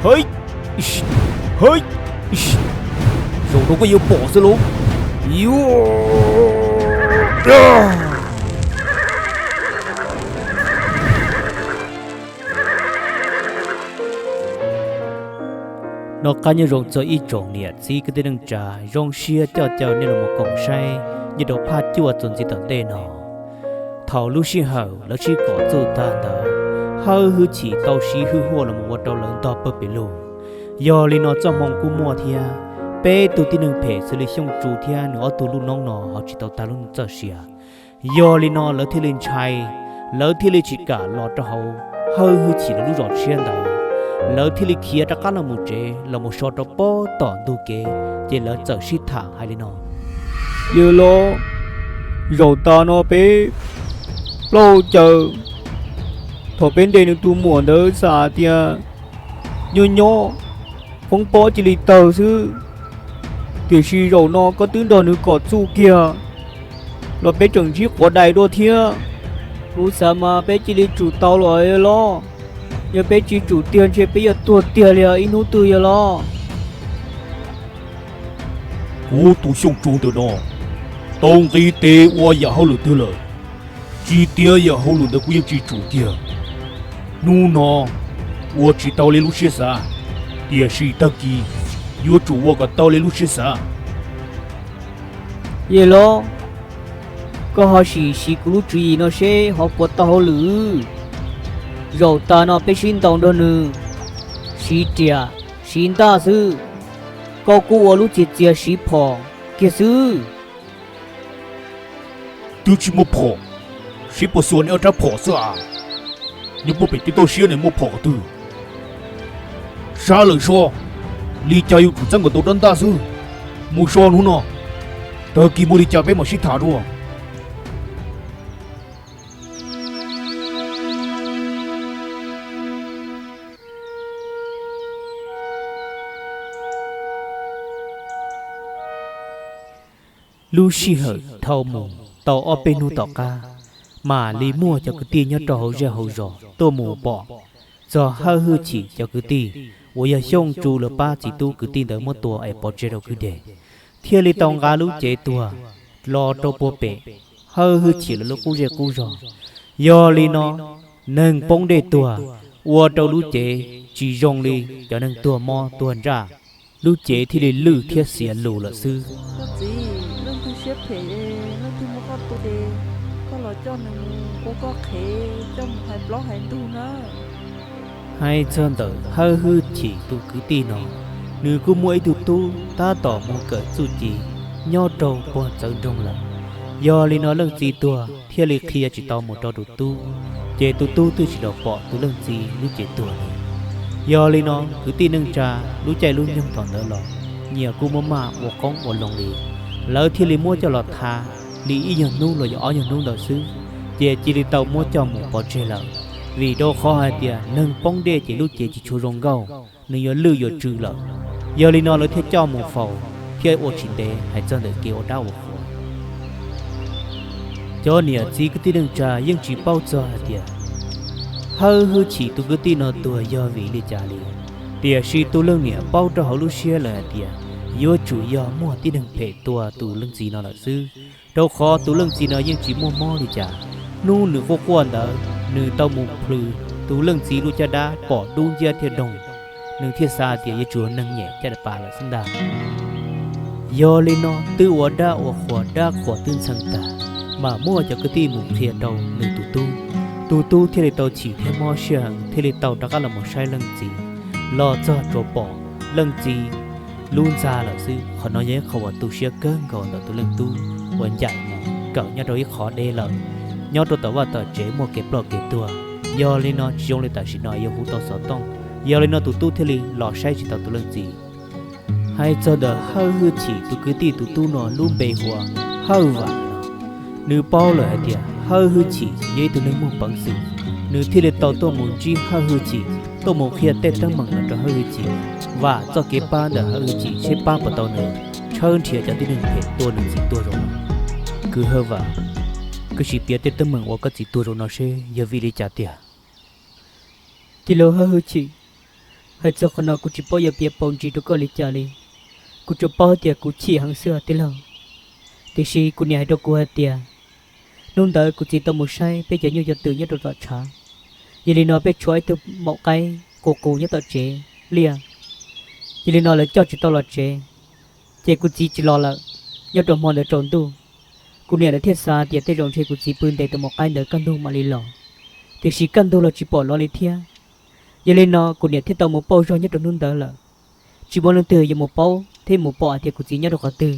Hais, hais, zaum no koj yuav pom xwb lauj. Noj qab nyob zoo txog ib tsoom niam txiv kwv tij neej tsa, zoo siab coj caw nej los koom saib nyob rau phaj cuaj txuas ntxiv tom ntej no. Thaum lub sij hawm lawv sib kom txuj tag ntawd, Hawj Hwj Chim tau siv hwj huam los ua rau lawv ntog pawg pes lug. Yog li no txoj hmoo kuj muaj thiab, peb tug tib neeg phem xws li Xyooj Tsu thiab nws ob tug lub noob no ho tsis tau tag lub neej txoj sia. Yog li no lawv thiaj li ntshai, lawv thiaj li tsis kam los rau hauv Hawj Hwj Chim lawv lub zos tshiab ntawd. Lawv thiaj li khiav rov qab los mus tsev los mus so rau pob tom ntug kev, ces lawv txawm sib tham hais li no: Yawg laus, zaum tas no peb plaub caws, thaum peb ntes nws tus muam ntawd xav tias nyob nyob foob pob cia li tawg xwb, tiam sis zaum no koj twb nrog nws kom txuj kiag los peb tseem ntsib quav dais dua thiab. Kuv xav mas peb cia li tsum tau los yawg laus, yog peb tsis tsum tiag ntshe peb yuav tuag tiag li os ib hnub twg yawg laus. Kuv tus Xyooj Tsu ntawm no tau nqis tes ua yam hauj lwm twg lawm, tsis tias yam hauj lwm ntawd kuv yeej tsis tsum kiag. Hnub no ua tsis tau li lub siab xav, tiam sis tag kis yuav tsum ua kom tau li lub siab xav. Yawg laus, koj ho sim siv kuv lub tswv yim no seb ho puas tau hauj lwm. Zaum tas no peb sib ntaus nrog nws, siv riam siv ntaj xwb, koj kuj ua lub txiav txiav siv phom kiag xwb. Twb tsis muaj phom, siv puas xuas niaj ob rab phom xwb as. Nyob puag pem tej toj siab ne muaj phom qhov twg? Sab lawm so, li cas yuav tsum txeeb kom tau rab ntaj xwb. Mus so hnub no, tag kis muaj li cas peb mam sib tham dua. Lub sij hawm dhau mus tau ob peb hnub tom qab, mam li muaj cov kwv tij nyob rau hauv zej hauv zos tuaj mus pom txog Hawj Hwj Chim cov kwv tij uas yog Xyooj Tsu lawv pab txiv tub kwv tij ntawd muab tua es pov tseg rau kwj deg, thiaj li tau nqa lub cev tuag los rau puag pem Hawj Hwj Chim lawv lub qub zej qub zog. Yog li no, neeg poob dej tuag ua rau lub cev tsis zoo li cov neeg tuag mob tuag ntsaj, lub cev thiaj li lwj thiab xiav lus lawm xwb. Koj txiv, leej twg siab phem, leej twg muab koj tua ces koj los coj nws mus ua koj qhev, coj mus hais plaub hais ntug na. Hais txog ntawm Hawj Hwj Chim tus kwv tij no, nws kuj muaj ib tug tub tab tom mus kawm txuj ci nyob rau puag txawv nroog lawm. Yog li no leej txiv tuag thiaj li qhia tsis tau mus rau tus tub, ces tus tub twb tsis los pom tus leej txiv lub cev tuag li. Yog li no kwv tij neej tsa lub caij lub nyoog thaum ntawd los nyias kuj muaj maj ua qoob ua loo li. Lawv thiaj li muab coj los thav li ib nyuag hnub los yog ob nyuag hnub ntawd xwb, ces cia li tau muab coj mus pov tseg lawm. Vim rau qhov hais tias neeg poob dej ces lub cev tsis tshua zoo nkauj, nws yuav lwj yuav tsw lawm. Yog li no lawv thiaj coj mus faus thiab ua tsis ntev hais txog ntawm kev ua dab ua qhuas. Cov niam txiv kwv tij neej tsa yeej tsis paub txog hais tias Hawj Hwj Chim tus kwv tij no tuag yog vim li cas li, tiam sis tus leej niam paub rau hauv lub siab lawm hais tias yuav tsum yog muaj tib neeg phem tua tus leej txiv no lawm xwb, rau qhov tus leej txiv no yeej tsis muaj mob li cas. Hnub nws quaj quaj ntawd nws tau mus plhws tus leej txiv lub caj dab pom dub nciab thiab doog, nws thiaj xav tias yuav tsum neeg nyem caj dab pas lawm xwb ntag. Yog li no twb ua dab ua qhuas dab qhuas twb ntxhee tag, mas muaj cov kwv tij mus qhia rau nws tus tub. Tus tub thiaj li tau chim thiab mob siab heev thiaj li tau rov qab los mus saib leej txiv, los txog tsuas pom leej txiv lub ntxa lawm xwb. Qhov no yog ib qho uas tu siab kawg nkaus ntawm tus leej tub uas ncaim mus kawm nyob rau ib qhov deb lawm, nyob rau tom vaj tom tsev muaj kev ploj kev tuag. Yog li no tsis zoo li tam sim no yuav hu tau xov tooj. Yog li no tus tub thiaj li los saib tsis tau tus leej txiv. Hais txog ntawm Hawj Hwj Chim tus kwv tij tus tub no lub npe hu ua Hawj Vam no, nws paub lawm hais tias Hawj Hwj Chim yog ib tug neeg muaj peev xwm, nws thiaj li tau tuaj mus ntsib Hawj Hwj Chim, tuaj mus qhia tej teeb meem no rau Hawj Hwj Chim, vam txoj kev pab ntawm Hawj Hwj Chim seb pab puas tau nws tshawb nrhiav cov tib neeg phem tua nws txiv tuag zaum no. Kwv Hawj Vam, koj sim piav tej teeb meem uas koj txiv tuag zaum no seb yog vim li cas tiag? Tij laug Hawj Hwj Chim, Hais txog qhov no kuv tsis paub yuav piav paus ntsis rau koj li cas li. Kuv tsuas paub tias kuv chim heev xwb tij laug. Tiam sis kuv niam hais rau kuv hais tias, hnub ntawd kuv txiv tau mus saib peb cov nyuj cov twm nyob rau tom tshav. Yog li no peb tshuav ib tug maum qaib qus qus nyob tom tsev liaj. Yog li no lawv coj tsis tau los tsev, ces kuv txiv tsis los lawm. Nyob rau hmo ntawd tsaus ntuj, kuv niam lawv thiaj xav tias tej zaum ntshe kuv txiv pw ntes tus maum qaib ntawd kaj ntug mam li los, tiam sis kaj ntug los tsis pom los li thiab. Yog li no kuv niam thiaj tau mus pauj zog nyob rau hnub ntawd lawm. Tsis muaj leej twg yuav mus paub thiab mus pom hais tias kuv txiv nyob rau qhov twg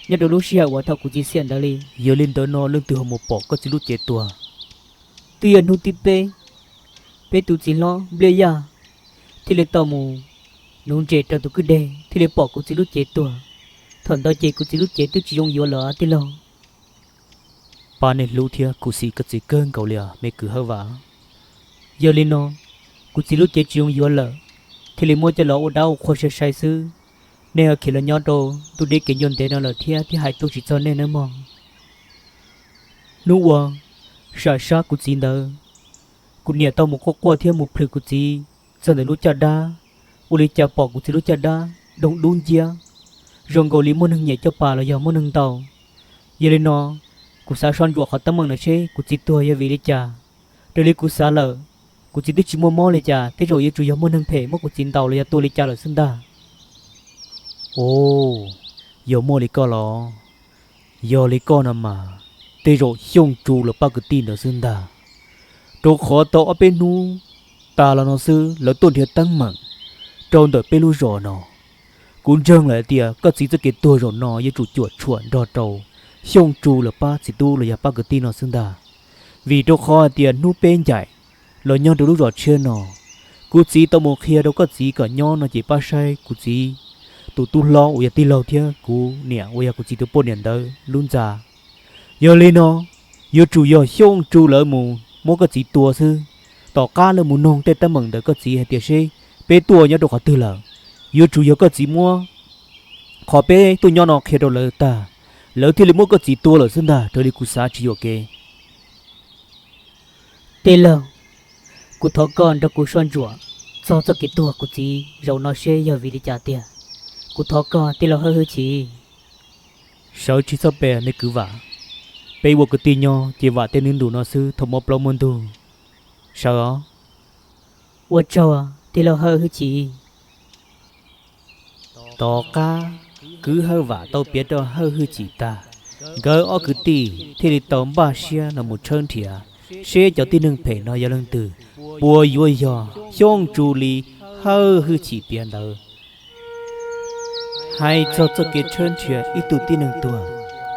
nyob rau lub sij hawm uas thaum kuv txiv xiam ntawd li. Yog li ntawd no leej twg ho mus pom koj txiv lub cev tuag? Twb yog hnub thib peb, peb tus txiv hlob Npliaj Yaj thiaj li tau mus nuv ntses rau tus kwj deg thiaj li pom kuv txiv lub cev tuag. Thaum ntawd ces kuv txiv lub cev twb tsis zoo yuav lawm tij laug. Pab nej hlub thiab khuv xim koj txiv kawg nkaus li os me kwv Hawj Vam. Yog li no, kuv txiv lub cev tsis zoo yuav lawm, thiaj li muab coj los ua dab ua qhua sai sai xwb. Nej ho khiav los nyob rau ntuj deb kev ncua ntev no lawm thiab thiaj hais tuaj tsis txog nej nawb mog. Hnub uas sam sab kuv txiv ntawd, kuv niam tau mus quaj quaj thiab mus plhws kuv txiv txog ntawm lub caj dab, ua li cas pom kuv txiv lub caj dab doog dub nciab, zoo nkaus li muaj neeg nyem caj pas los yog muaj neeg ntaus. Yog li no, kuv xav soj ntsuam qhov teeb meem no seb kuv txiv tuag yog vim li cas. Raws li kuv xav lawm, kuv txiv twb tsis muaj mob li cas, tej zaum yuav tsum yog muaj neeg phem muab kuv txiv ntaus los yog tua li cas lawm xwb ntag. Ov, yog muaj li koj los, yog li koj no mas tej zaum Xyooj Tsu lawv pab kwv tij ntawd xwb ntag, rau qhov tau ob peb hnub tas los no xwb lawv tuaj nrhiav teeb meem rau ntawm peb lub zos no. Kuv ntseeg lawm hais tias koj txiv txoj kev tuag zaum no yuav tsum cuam tshuam nrog rau Xyooj Tsu lawv pab txiv tub los yog pab kwv tij no xwb ntag, vim rau qhov hais tias hnub peb ncaim los nyob rau lub zos tshiab no, kuv txiv tau mus qhia rau koj txiv kom nyob no ces pab saib kuv txiv tus tub hlob uas yog tij laug thiab kuv niam uas yog kuv txiv tus poj niam ntawd lub ntxa. Yog li no, yuav tsum yog Xyooj Tsu lawv mus muab koj txiv tua xwb. Tom qab lawv mus noog tej teeb meem ntawm koj txiv hais tias seb peb tuaj nyob rau qhov twg lawm, yuav tsum yog koj txiv muab qhov peb tuaj nyob no qhia rau lawv tag, lawv thiaj li muab koj txiv tua lawm xwb ntag raws li kuv xav tsis yuam kev. Tij laug, kuv thov koj nrog kuv soj ntsuam txog txoj kev tuag kuv txiv zaum no seb yog vim li cas tiag. Kuv thov koj tij laug Hawj Hwj Chim. Sawv tsis txhob pe me kwv Vam, peb ua kwv tij nyob ces vam tej nws ntus no xwb thaum muaj plaub muaj ntug. Sawv os. Ua tsaug tij laug Hawj Hwj Chim. Tom qab kwv Hawj Vam tau piav rau Hawj Hwj Chim tag, nkawd ob kwv tij thiaj li tau npaj siab los mus tshawb nrhiav seb cov tib neeg phem no yog leej twg, puas yuav yog Xyooj Tsu li Hawj Hwj Chim piav ntawd. Hais txog txoj kev tshawb nrhiav ib tug tib neeg tuag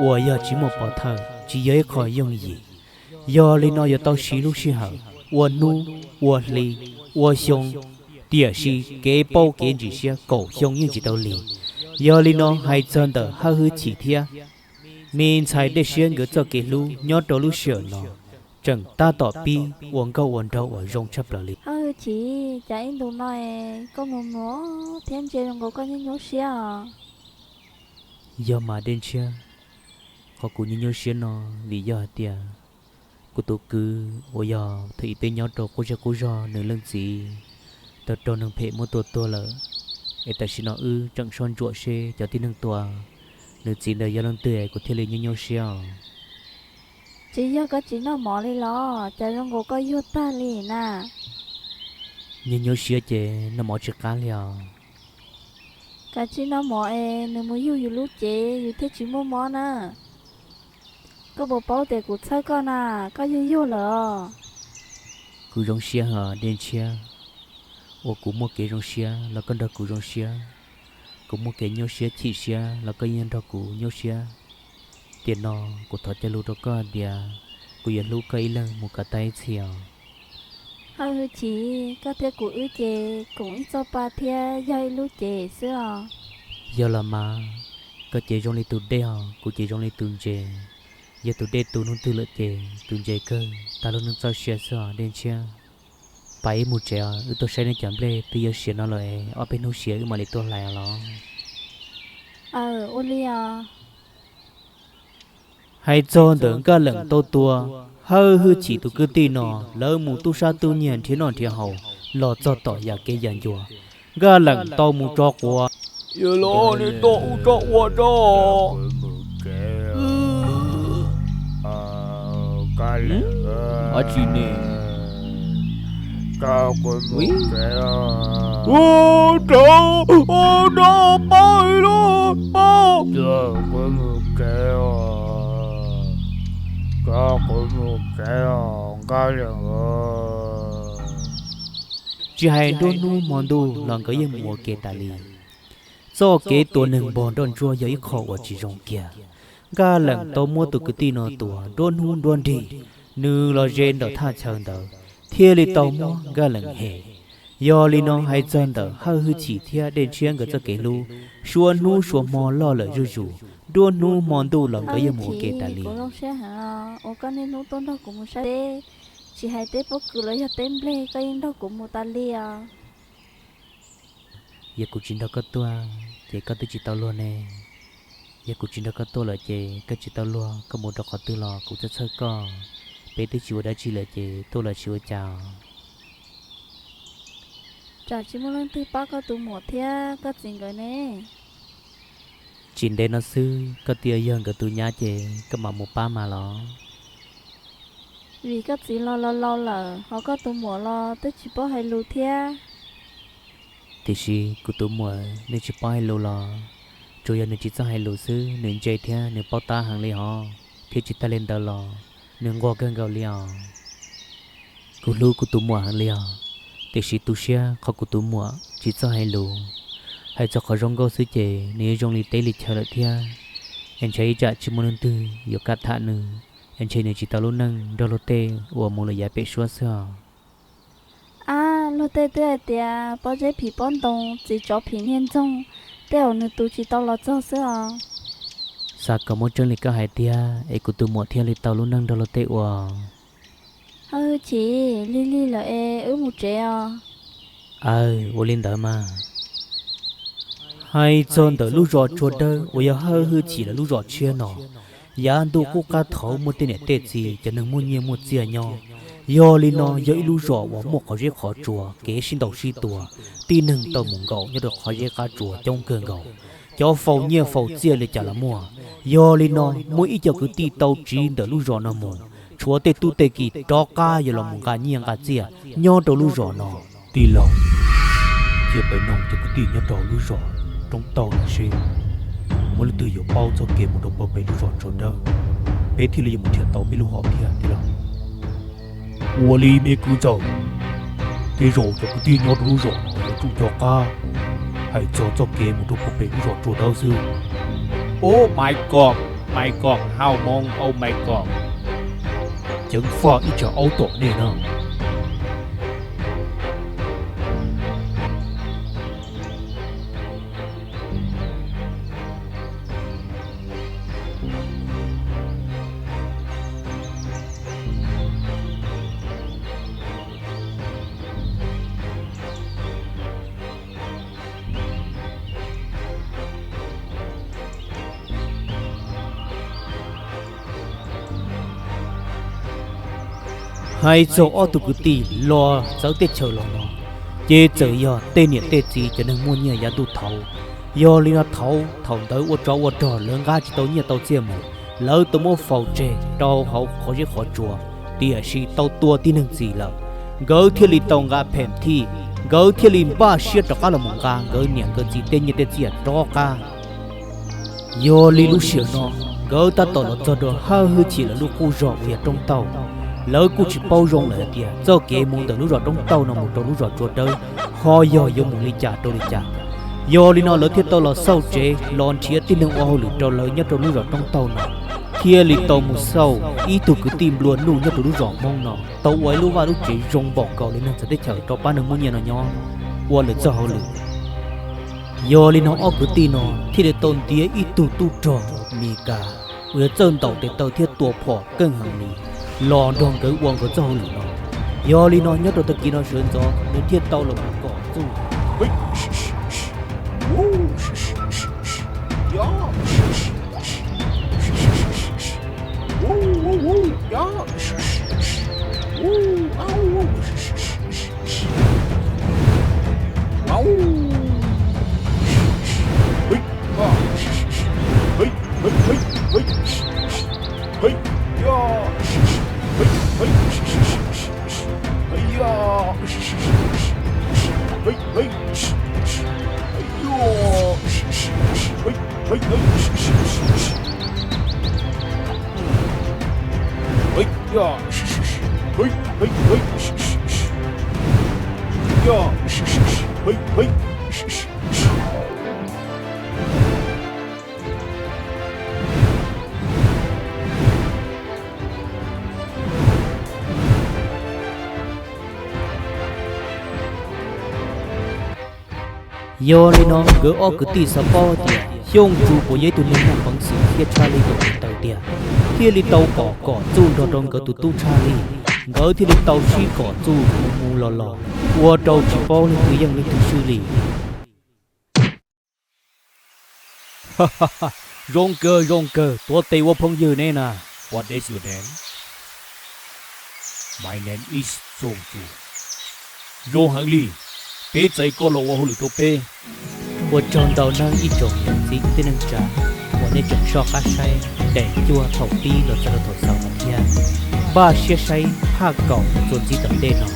uas yog tsis muaj pov thawj tsis yog ib qho yooj yim. Yog li no yuav tau siv lub sij hawm, ua hnub, ua hli, ua xyoo, tiam sis kev paub kev ntsis siab kaum xyoo yeej tsis tau lig. Yog li no hais txog ntawm Hawj Hwj Chim thiab me ntxhais Dej Siab nkawd txoj kev hlub nyob rau lub sij hawm no tseem tab tom pib ua nkauj ua nraug uas zoo tshaj plaws li. Hawj Hwj Chim, cas ib ntus no es koj mus mus thiab ntsia zoo nkaus koj nyuaj nyuaj siab os. Yog mas Dej Ntshiab, qhov kuv nyuaj nyuaj siab no vim yog hais tias kuv tus kwv uas yog thaum ub peb nyob rau qub zej qub zog nws leej txiv tau raug neeg phem muab tua tuag lawm, es tam sim no wb tseem soj ntsuam seb cov tib neeg tua nws txiv ntawd yog leej twg es kuv thiaj li nyuaj nyuaj siab os. Tsis yog koj tsis noj mov li los cas zoo nkaus koj yuag tag li na? Nyuaj nyuaj siab ces noj mov tsis qab li os. Kav tsij noj mov es nws mus yug yus lub cev yus thiaj tsis muaj mob na. Koj puas paub tias kuv txhawj koj na, koj yuag yuag lawm os. Kuv zoo siab heev Dej Ntshiab, uas kuv muaj kev zoo siab los koj nrog kuv zoo siab, kuv muaj kev nyuaj siab chim siab los koj yeej nrog kuv nyuaj siab. Tiam no kuv thov cog lus rau koj hais tias kuv yuav hlub koj ib leeg mus kom tag ib txhis os. Hawj Hwj Chim, koj thiab kuv wb ces koom ib txoj pa thiab yog ib lub cev xwb os. Yog los mas, koj ces zoo li tus dej os, kuv ces zoo li tus ntses. Yog tus dej tu hnub twg lawm ces tus ntses kawg tag lub neej txoj sia xwb os Dej Ntshiab. Pab wb mus tsev os, wb tuaj saib nej cov nplej twb yuav siav no lawm es ob peb hnub siav wb mam li tuaj hlais os los. Aw, ua li os. Hais txog ntawm Nkaj Leem tau tua Hawj Hwj Chim tus kwv tij no, lawv mus tub sab tub nyiag nrhiav noj nrhiav haus los txog tom yam kev yam ncua, Nkaj Leem tau mus tso quav. Yawg laus, nej tuaj ua tso quav tso. Ab tsi ne? Ua, rau, ua, rau, pab lauj, pab. Tsis hais nruab hnub hmo ntuj los nkawd yeej mus ua ke tas li. Txoj kev tua neeg npog nroj ntsuab yog ib qho uas tsis zoo kiag. Nkaj Leem tau muab tus kwv tij no tua nruab hnub nruab nrig, nws los ze ntawm thaj chaw ntawd, thiaj li tau muab Nkaj Leem hem. Yog li no hais txog ntawm Hawj Hwj Chim thiab Dej Ntshiab nkawd txoj kev hlub, suav hnub suav hmo loj lawm zuj zus, nruab hnub hmo ntuj los nkawd yeej mus ua ke tas li. Kuv zoo siab heev os, uas koj niaj hnub tuaj nrog kuv mus saib teb, tsis hais teb pob kws los yog teb nplej koj yeej nrog kuv mus tas li os. Yog kuv tsis nrog koj tuaj ces koj twb tsis tau luag ne. Yog kuv tsis nrog koj tuaj lawm ces koj tsis tau luag, koj mus rau qhov twg los kuv txhawj txhawj koj. Peb twb tsis ua dab tsi lawm ces tuaj los tsis ua cas. Tsam tsis muaj leej twg pab koj tus muam thiab koj txiv nkawd ne. Tsis ntev no xwb koj twb yog nkawd tus nyab ces koj mam mus pab mas los. Vim koj txiv los laus laus lawm, ho koj tus muam los twb tsis paub hais lus thiab. Tiam sis kuv tus muam nws tsis paub hais lus los tsuas yog nws tsis txawj hais lus xwb, nws ntse thiab nws paub tab heev li hos, thiab tsis tag li ntawd los nws nquag kawg nkaus li os. Kuv hlub kuv tus muam heev li os, tiam sis tu siab qhov kuv tus muam tsis txawj hais lus. Hais txog qhov zoo nkauj xwb ces nws yuav zoo li teb li chaw lawm thiab. Es ntshai ib tsam tsis muaj leej twg yuav kam tham nws, es ntshe nws tsis tau lub neej nrog luag tej uas mus lawm yav pem suab xwb os. Ab, luag tej twb hais tias pob zeb phim pob ntoo, txiv tsov phim niag ntxoog, tej zaum nws tus tsis tau los txog xwb os. Xav kom muaj tseeb li koj hais tiag es kuv tus muam thiaj li tau lub neej nrog luag tej uas. Hawj Hwj Chim, lig lig lawm es wb mus tsev os. Aw, ua li ntawd mas. Hais txog ntawm lub zos Tsua Dawb uas yog Hawj Hwj Chim lawv lub zos tshiab no, yav ntuj qub qab thaud muaj tej niam tej txiv cov neeg muaj nyiaj muaj txiaj nyob. Yog li no yog ib lub zos uas muaj qhov zeb qhov tsua, kev sib ntaus sib tua, tib neeg tau mus nkaum nyob rau qhov zeb qab tsua coob kawg nkaus. Cov faus nyiaj faus txiaj li cas los muaj. Yog li no muaj ib co kwv tij tau tsiv ntawm lub zos no mus, tshuav tej tub tej ki rov qab yuav los mus nqa nyiaj nqa txiaj nyob rau lub zos no. Tij laug, cia peb noog cov kwv tij nyob rau lub zos Roob Tauj no seb muaj leej twg yuav paub txoj kev mus rau puag pem lub zos Tsua Dawb, peb thiaj li yuav mus nrhiav tau peb lub hom thiab tij laug. Ua li me kwv ntxawm, tej zaum cov kwv tij nyob rau lub zos no yuav tsum nco qab hais txog txoj kev mus rau puag pem lub zos Tsua Dawb xwb. Oh my God, my God, how long, oh my God. Ceev faj ib tsam aub tom nej na. Hais txog ob tug kwv tij los txawv teb chaws los no, ces txawm yog tej niam tej txiv cov neeg muaj nyiaj yav ntuj thaud. Yog li no thaud thaum ntawd ua tsov ua rog lawv nqa tsis tau nyiaj tau txiaj mus, lawv tau muab faus tseg rau hauv qhov zeb qhov tsua, tiam sis tau tua tib neeg txim lawm. Nkawd thiaj li tau nqa phem thij, nkawd thiaj li npaj siab rov qab los mus nqa nkawd niam nkawd txiv tej nyiaj tej txiaj rov qab. Yog li lub sij hawm no, nkawd tab tom los txog rau Hawj Hwj Chim lawv lub qub zos uas yog Roob Tauj. Lawv kuj tsis paub zoo lawm hais tias txoj kev mus ntawm lub zos Roob Tauj no mus rau lub zos Tsua Dawb ho yog yuav mus li cas rau li cas. Yog li no lawv thiaj tau los xauj tsev los nrhiav tib neeg ua hauj lwm rau lawv nyob rau lub zos Roob Tauj no, thiaj li tau mus xauj ib tug kwv tij nplua nuj nyob rau lub zos Hmoob no tau ua ib lub vaj lub tsev zoo npaum nkaus li neeg txawv teb chaws rau pab neeg muaj nyiaj no nyob ua lawv txoj hauj lwm. Yog li no ob kwv tij no thiaj li tau ntiav ib tug tub rog Mes Kas uas yog txawj ntaus tes taw thiab tua phom keej heev li los nrog nkawd ua nkawd txoj hauj lwm no. Yog li no nyob rau tag kis no sawv ntxov nws thiaj tau los mus kom txuj Yog li no nkawd ob kwv tij xav paub tias Xyooj Tsu puas yog ib tug neeg muaj peev xwm thiab tshaj lij tau nws taw tiag, thiaj li tau kom kom txuj nrog rau nkawd tus tub tshaj lij, nkawd thiaj li tau sib kom txuj mus mus los los, ua rau tsis paub leej twg yeej leej twg swb li. Zoo kawg zoo kawg, tuav tes ua phooj ywg ne na. What is your name? My name is Xyooj Tsu. Zoo heev li, peb txais koj los ua hauj lwm rau peb. Ua tsaug ntau nawb ib tsoom niam txiv kwv tij neej tsa uas nej tseem soj qab saib daim cuaj thaum pib los txog rau thaum xaus no thiab. Npaj siab saib phaj kaum txuas ntxiv tom ntej no,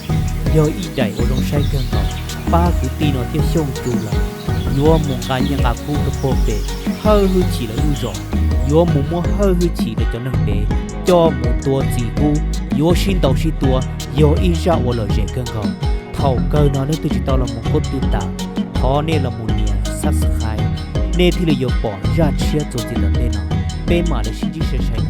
yog ib daim uas zoo saib kawg nkaus. Pab kwv tij no thiab Xyooj Tsu lawm yuav mus nqa nyiaj nqa kub rau puag pem Hawj Hwj Chim lawv lub zos, yuav mus muab Hawj Hwj Chim lawv cov neeg pem coj mus tua txi kub, yuav sib ntaus sib tua, yog ib zaj uas lom zem kawg nkaus. Thaum kawg no leej twg tsis tau los mus qub tu tas, thov nej los mus nias subscribe, nej thiaj li yuav pom zaj tshiab txuas ntxiv tom ntej no. Peb mam li sib ntsib sai sai.